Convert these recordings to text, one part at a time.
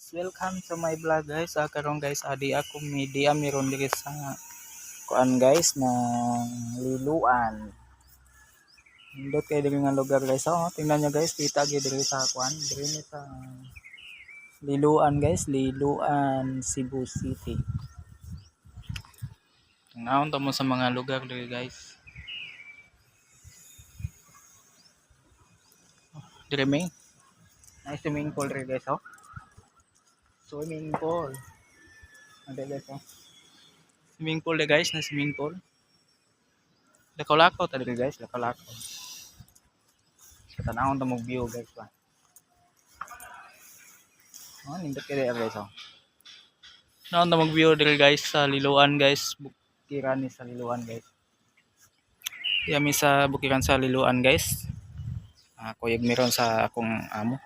Welcome to my vlog, guys. Karon guys, adi ako mi di ami ron diri sa kuan guys na Liloan. Nindot kay diri nga lugar, guys. Oh, tingnan nyo guys, kita gyud diri sa kuan, diri ni sa Liloan guys, Liloan, Cebu City. Tanawon ta mo sa mga lugar diri, guys. Diri may nice swimming pool diri guys, oh. Swimming pool. Ano guys, oh. Swimming pool guys, na swimming pool. Lakaw-lakaw ta diri guys, lakaw-lakaw. So, tanawon ta mo view guys ba. Oh, nindot kay diri guys, oh. Tanawon ta mo view diri guys sa Liloan guys. Bukiran ni sa Liloan guys. Di sa bukiran sa Liloan guys. Kuyog meron sa akong amo.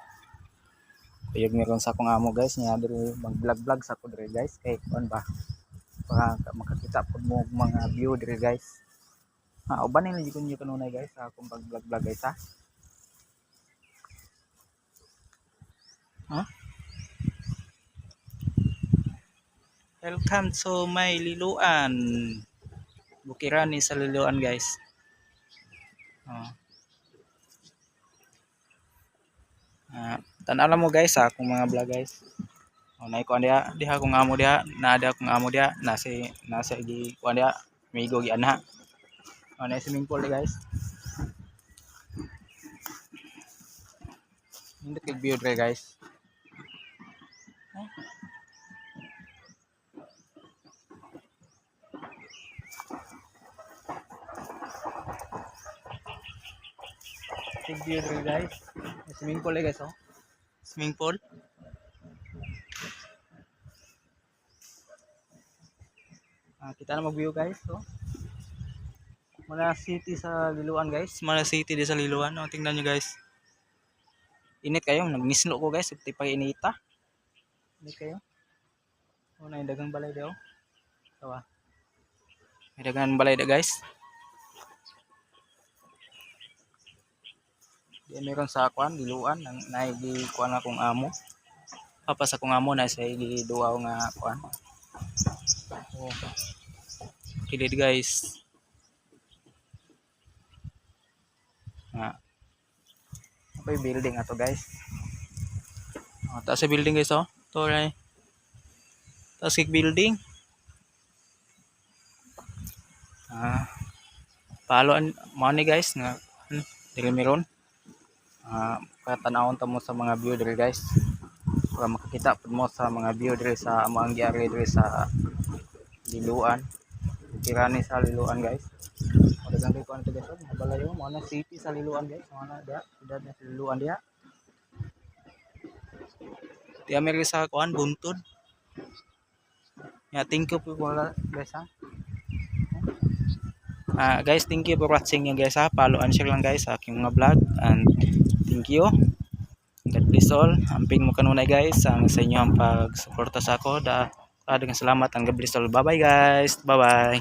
Kuyog meron sa akong amo guys nya diri mag-vlog-vlog sa ako diri guys kay kuan ba para makakita pud mo og mga view diri guys. Uban nila jud ko kanunay guys sa akong pag-vlog-vlog guys ha. Huh? Welcome to my Liloan. Bukiran ni sa Liloan guys. Oh. Tan-aw lang mo guys sa akong mga vlog guys. Oh, nay kuan diha, diha akong amo diha, naa diha akong amo diha, nasa nasa gi kuan diha, amigo gi anha. Oh, nay swimming pool guys. Nindot kay view dire guys. Big view dire guys. May swimming pool guys, oh. Swimming pool. Kita na mag-view guys, oh. Mana city sa Liloan guys. Mana city di sa Liloan. Oh, tingnan nyo guys. Init kayo, nagnisno ko guys, di pa inita. Init kayo. Oh, na dagang balay daw. Tawa. May dagang balay da guys. Di meron sa kuan Liloan nang naigi kuan akong amo. Papa sa akong amo na sa igi duaw nga kuan. Oh. Kilid guys. Nga. Okay, building ato guys. Oh, taas sa building guys, oh. To ray. Taas kay building. Palo money guys nga diri meron. Katanawon ta mo sa mga view diri guys. Para makakita pud mo sa mga view diri sa among giari diri sa Liloan. Kirani sa Liloan guys. O dagang kay kuan guys, oh, mga balayo mo na city sa Liloan guys. Mo na diha, siyudad na sa Liloan diha. Di ami sa kuan buntod. Ya, thank you po guys ha. Guys, thank you for watching you guys ha. Follow and share lang guys sa aking mga vlog and thank you. God bless all. Amping mo kanunay guys ang sa inyo ang pagsuporta sa ako. Da, daghang salamat and God bless all. Bye bye guys. Bye bye.